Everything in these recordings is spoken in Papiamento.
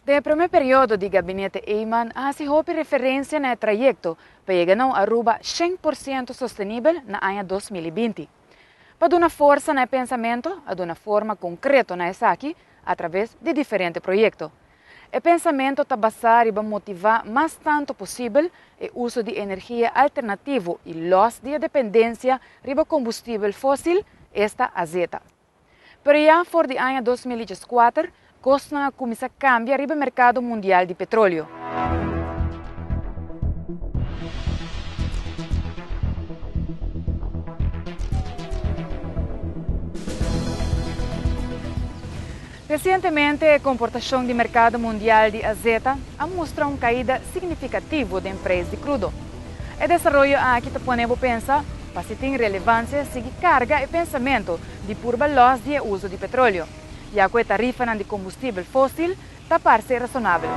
Den e prome periodo di Gabinete Eman a hasi hopi referencia na e trayecto pa yega na un Aruba 100% sostenibel na aña 2020. Pa duna forsa na e pensamento a duna forma concreto na esaki a traves di diferente proyecto. E pensamento ta basá riba motivá mas tantu posibel e uso di energia alternativo i lòs di e dependensia riba kombustibel fósil, esta azeta. Pero ya for di aña 2014 kosnan a kuminsá kambia riba e merkado mundial di petróleo. Resientemente e komportashon di merkado mundial di azeta a mustra un kaida signifikativo den preis di krudo. E desaroyo aki ta pone bo pensa pa si tin relevansia sigui karga e pensamentu di purba lòs di e uso di petroleo, ya ku e tarifanan di kombustibel fósil ta parse rasonabel.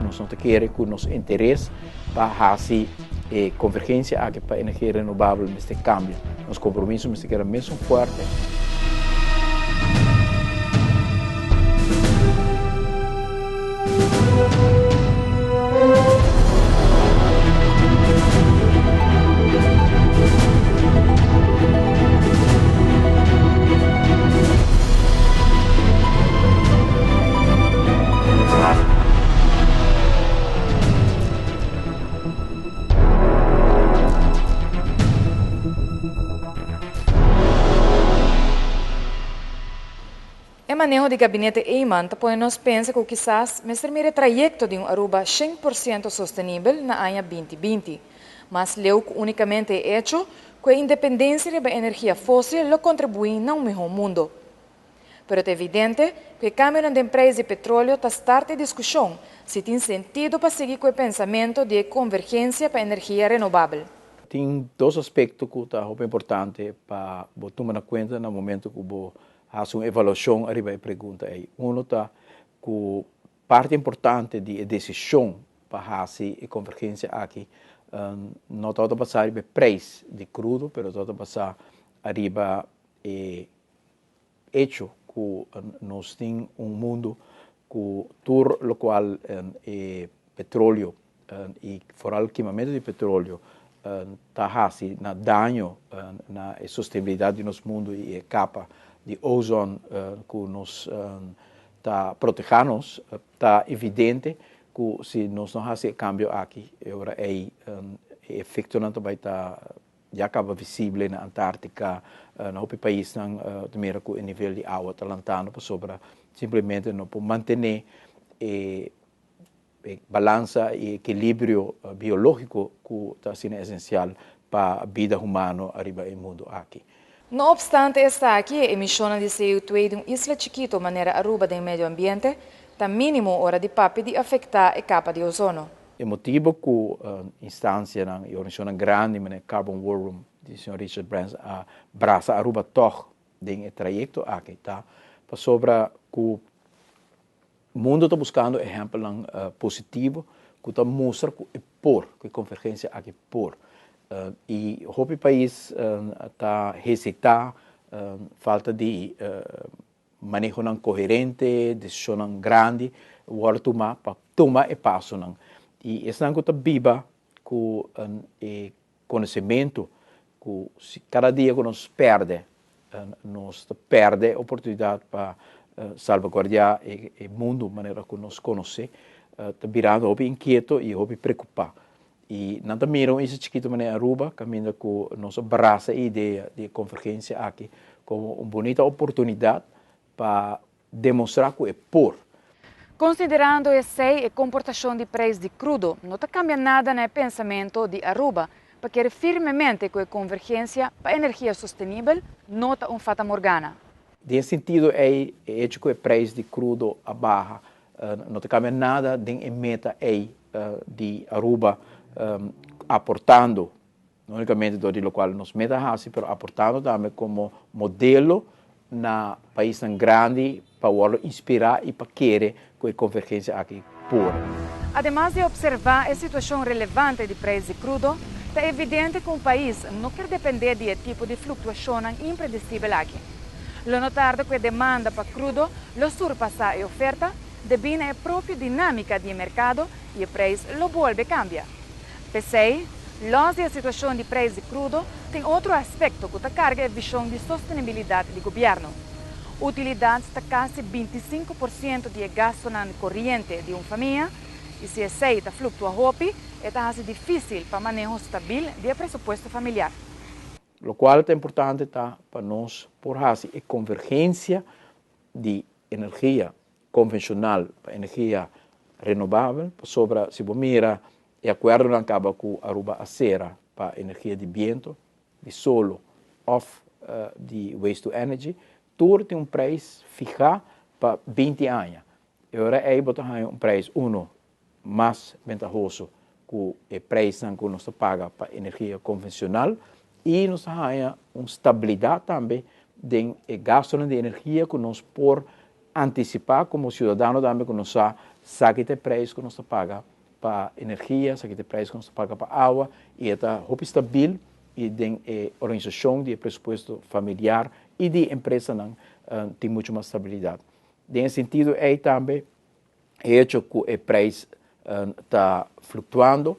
Nos no ta kere ku nos interes pa hasi e konvergensia aki pa energia renobabel mester kambia. Nos kompromiso mester keda mesun fuerte. E maneho di Gabinete Eman ta pone nos pensa ku kisas mester mira e trayekto di un Aruba 100% sostenibel na aña 2020. Mas leu ku únikamente e echo ku e independensia riba energia fósil lo kontribuí na un mihó mundo. Pero ta evidente ku e kambionan den preis di petróleo ta start e diskushon si tin sentido pa sigui ku e pensamentu di e konvergensia pa energia renobabel. Tin dos aspekto ku ta hopi importante pa bo tuma na kuenta na momento ku bo hasi un evaluashon ariba e pregunta ei. Uno ta ku parti importante di e desishon pa hasi e konvergensia aki no tabata basá riba e preis di krudo pero tabata basá ariba e echo ku nos tin un mundu ku tur lokual e petroleo i foral kimamentu di petroleo ta hasi na daño na e sostenibilidat di nos mundu i e kapa di ozon ku nos ta protehá nos, ta evidente ku si nos no hasi e kambio aki e ora ei e efektonan ta bai ta ya kaba visible na Antartika, na hopi paisnan ta mira ku e nivel di awa ta lantando pasobra simplemente no por mantené e balansa i ekilibrio biológiko ku ta asina esensial pa bida humano ariba e mundu aki. No opstante esaki, e emishonnan di CO2 di un isla chikito manera Aruba den medio ambiente ta mínimo ora di papia di afektá e kapa di ozono. E motibo ku instansianan i organisashonnan grandi manera Carbon War Room di señor Richard Branson a brasa Aruba tòg den e trayekto aki ta pasobra ku mundu ta buskando ehèmpelnan positivo ku ta mustra ku e por, ku e konvergensia aki por. I hopi pais ta hesitá, falta di manehonan koherente, desishonnan grandi wòrdu tumá pa tuma e pasonan. I esnan ku ta biba ku e konosementu ku si kada dia ku nos pèrdè, nos ta pèrdè e oportunidat pa salvaguardiá e mundu manera ku nos konosé, ta birando hopi inkieto i hopi preokupá. I nan ta mira un isla chikitu manera Aruba, kaminda ku nos a brasa e idea di e konvergensia aki komo un bunita oportunidat pa demostrá ku e por. Konsiderando esei, e komportashon di preis di krudo no ta kambia nada na e pensamentu di Aruba pa kere firmemente ku e konvergensia pa energia sostenibel no ta un fatamorgana. Den e sentido ei, e echo ku e preis di krudo a baha No ta cambia nada den e meta ey di Aruba aportando, no unicamente door di locual nos meta haci, pero aportando tambe como modelo na paisnan grandi pa wordo inspira y pa kere cu e convergencia aki por. Ademas di observa e situacion relevante di prijs di crudo, ta evidente cu un pais no kier depende di e tipo di fluctuacionnan impredicibel aki. Lo no tarda cu e demanda pa crudo lo surpasá e oferta debí na e propio dinámika di e merkado i e preis lo bolbe kambia. P'esei, lòs di e situashon di preis di krudo, tin otro aspekto ku ta karga e vishon di sostenibilidat di gobièrnu. Utilidat ta kasi 25% di e gastunan koriente di un famia i si esei ta fluktua hopi, e ta hasi difísil pa maneho stabil di e presupuesto familiar. Lokual ta importante ta pa nos por hasi e konvergensia di energia konvenshonal pa energia renobabel, pasobra si bo mira e akuerdonan kaba ku Aruba a sera pa energia di biento, di solo òf di waste to energy, tur tin un preis fihá pa 20 aña. E ora ei bo ta haña un preis uno mas bentahoso ku e preisnan ku nos ta paga pa energia konvenshonal i nos ta haña un stabilidat tambe den e gastunan di energia ku nos por antisipá komo siudadano tambe ku nos sa sa ki ta e preis ku nos ta paga pa energia, sa ki ta e preis ku nos ta paga pa awa i e ta hopi stabil i den e organisashon di e presupuesto familiar i di empresanan tin muchu mas stabilidat. Den e sentido ei tambe e hecho ku e preis ta fluktuando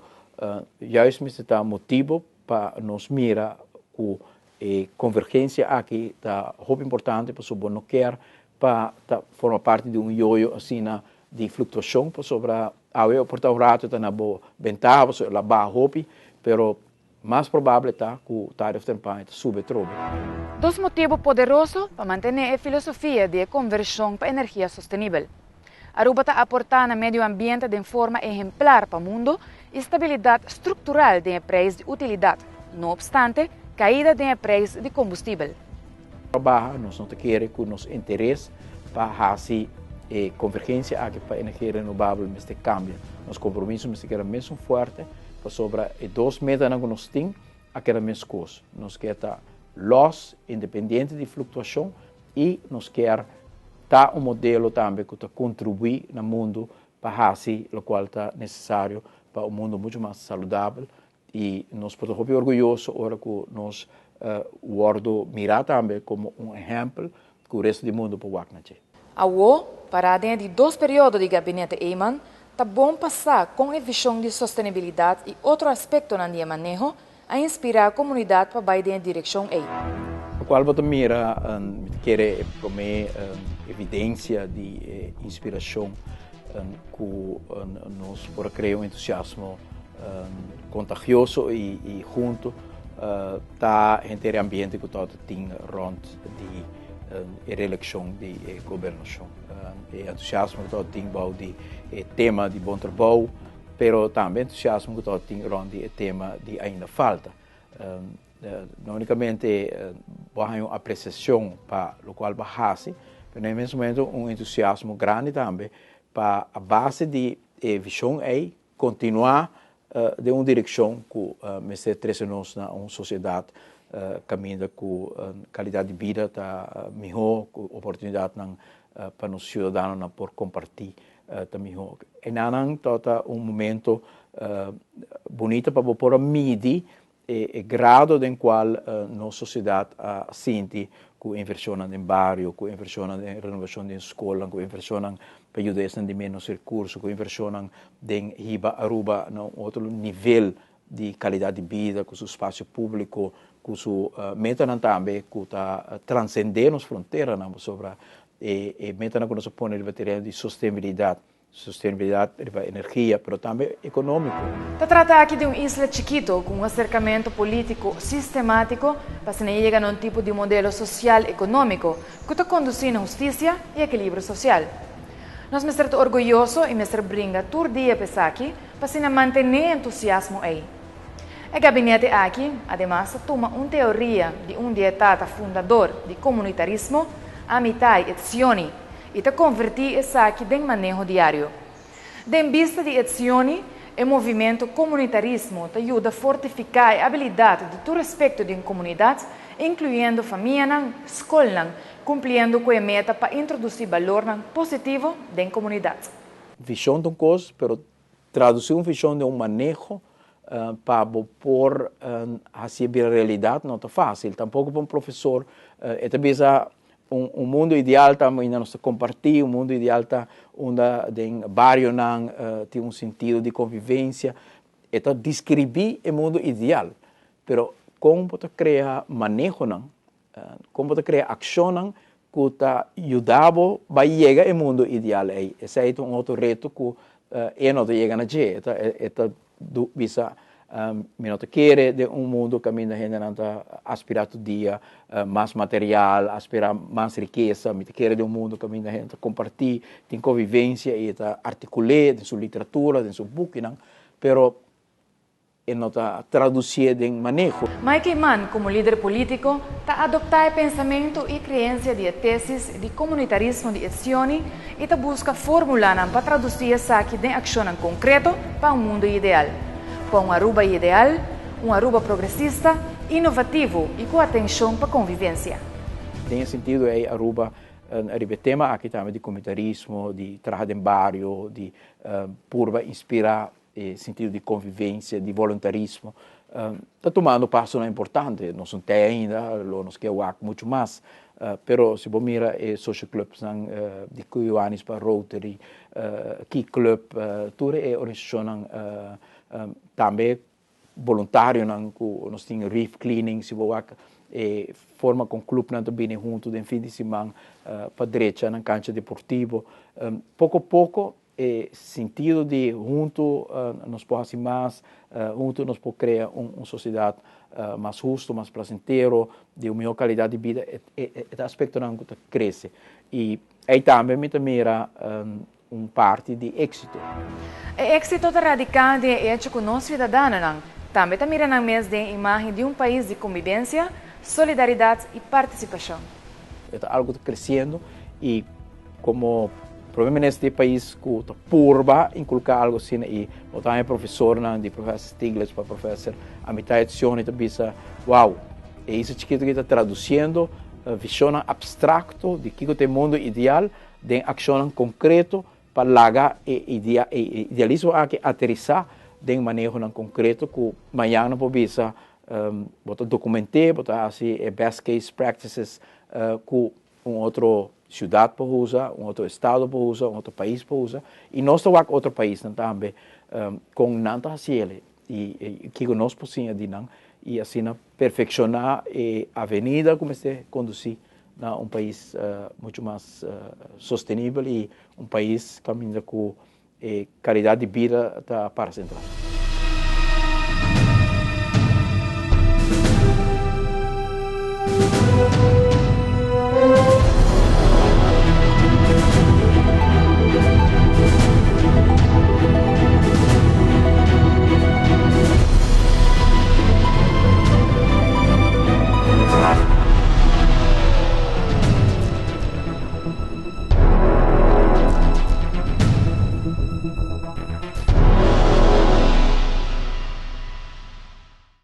juist mester ta motibo pa nos mira ku e konvergensia aki ta hopi importante pasobra bo no kier pa ta forma parti di un yoyo asina di fluktuashon pasobra awe por ta un rato ta na bo bentaha pasobra el a baha hopi pero mas probable ta ku tarde of temprano e ta sube atrobe. Dos motibu poderoso pa mantené e filosofia di e konvershon pa energia sostenibel. Aruba ta aportá na medio ambiente den forma ehemplar pa mundu i stabilidat struktural den e preis di utilidat, no opstante kaida den e preis di kombustibel. Pa baha nos no ta kere ku nos interes pa hasi e konvergensia aki pa energia renobabel mester kambia. Nos kompromiso mester keda mesun fuerte pasobra e dos metanan ku nos tin a keda meskos. Nos kier ta lòs, independiente di fluktuashon i nos kier ta un modelo tambe ku ta kontribuí na mundu pa hasi lokual ta nesesario pa un mundu muchu mas saludabel I nos por ta hopi orguyoso ora ku nos wòrdu mirá tambe komo un ehèmpel ku resto di mundu por wak na dje. Awó, pará den e di dos periodo di Gabinete Eman, ta bon pa sa kon e vishon di sostenibilidat i otro aspektonan di e maneho a inspirá komunidat pa bai den e direkshon ei. Lokual bo ta mira, mi ta kere e promé evidensia di e inspirashon ku nos por a krea un entusiasmo kontagioso i huntu ta henter e ambiente ku tabata tin rònt di e reelekshon di e gobernashon. E entusiasmo ku tabata tin bou di e tema di bon trabou, pero tambe entusiasmo ku tabata tin rònt di e tema di ainda falta. No únikamente bo a haña un apresiashon pa lokual bo a hasi, pero na e mes momento un entusiasmo grandi tambe pa a base di e vishon ei kontinuá den un direkshon ku mester trese nos na un sosiedat kaminda ku kalidat di bida ta mihó, ku oportunidatnan pa nos siudadanonan por kompartí ta mihó. Enanan tabata un momento bunita pa bo por a midi e grado den kual nos sosiedat a sinti ku invershonnan den bario, ku invershonnan den renovashon den skolnan, ku invershonnan pa yuda esnan di ménos rekurso, ku invershonnan den hiba Aruba na un otro nivel di kalidat di bida, ku su spasio públiko, ku su metanan tambe ku ta transendé nos fronteranan, pasobra e metanan ku nos a pone riba tereno di sostenibilidat. Sostenibilidad riba energia, pero tambe economico. Ta trata aki di un isla chikito ku un aserkamentu polítiko sistemátiko pa asina yega na un tipo di modelo sosial ekonómiko ku ta kondusí na hustisia i ekilibrio sosial. Nos mester ta orguyoso i mester bringa tur dia pa esaki pa asina mantené e entusiasmo ei. E gabinete aki ademas ta tuma un teoria di un di e tata fundador di komunitarismo, Amitai Etzioni, i ta konvertí esaki den maneho diario. Den bista di Etzioni, e movimento komunitarismo ta yuda fortifiká e abilidat di tur aspekto di un komunidat, inkluyendo famianan, skolnan, kumpliendo ku e meta pa introdusí balornan positivo den komunidat. Vishon ta un kos, pero tradusí un vishon den un maneho pa bo por hasié bira realidat no ta fásil. Tampoko pa un profesor, e ta bisa. Un mundo ideal ta unda nos ta comparti, un mundo ideal ta unda den barionan tin un sentido di convivencia. E ta describi e mundo ideal, pero con bo ta crea manehonan, con bo ta crea accionnan cu ta yuda bo bay yega e mundo ideal ey? Esey ta un otro reto cu e no ta yega na dje. E ta bisa: "Mi no ta kere den un mundo caminda hendenan ta aspira tur dia mas material, aspira mas rikesa. Mi ta kere den un mundo caminda hende ta comparti, tin convivencia", y ta articula den su literatura, den su bukinan, pero e no ta traduci den maneho. Mike Eman, como lider politico, ta adopta e pensamento y creencia di tesis di comunitarismo di Etzioni y ta busca formula pa traduci esaki den accion concreto pa un mundo ideal. Pa un Aruba ideal, un Aruba progresista, inovativo y cu atencion pa convivencia. Den sentido ey Aruba, e tema aki tambe di comunitarismo, di traha den bario, di purba inspira sentido di convivencia, di voluntarismo, ta tumando paso importante. Nos no tin ainda, nos kier mucho mas, pero si bo mira e social clubs di Kiwanis pa Rotary, Key Club, tur e organisacion tambe voluntarionan cu nos tin reef cleaning, si bo e forma con clubnan ta bini hunto den fin di siman pa drecha na cancha deportivo. Poco poco e sentido di hunto nos por haci mas, hunto nos por crea un sociedad mas husto, mas placentero, di un miho calidad di bida, e aspectonan ta crece. Y ey tambe mi ta mira un parti di exito. E exito ta radica den e hecho cu nos ciudadanonan tambe ta mira nan mes den imagen di un pais di convivencia, solidaridad y participacion. Ta algo ta creciendo y como prome minister di pais cu ta purba inculca algo asina y bo tambe profesornan, di professor Stiglitz pa professor Amitai Etzioni, ta bisa: "Wow, e isla chikito cu ta traduciendo vision abstracto di kico ta e mundo ideal den accion concreto pa laga e idealismo aki aterisa den maneho concreto cu mañan por bisa bo ta documenta, bo ta haci e best case practices cu un otro ciudad por usa, un otro estado por usa, un otro pais por usa, y nos ta otro pais tambe cu nan ta haci y cu nos por di nan y asina perfecciona e avenida cu ta conduci na un pais mucho mas sostenibel y un pais caminda cu calidad di bida ta para central.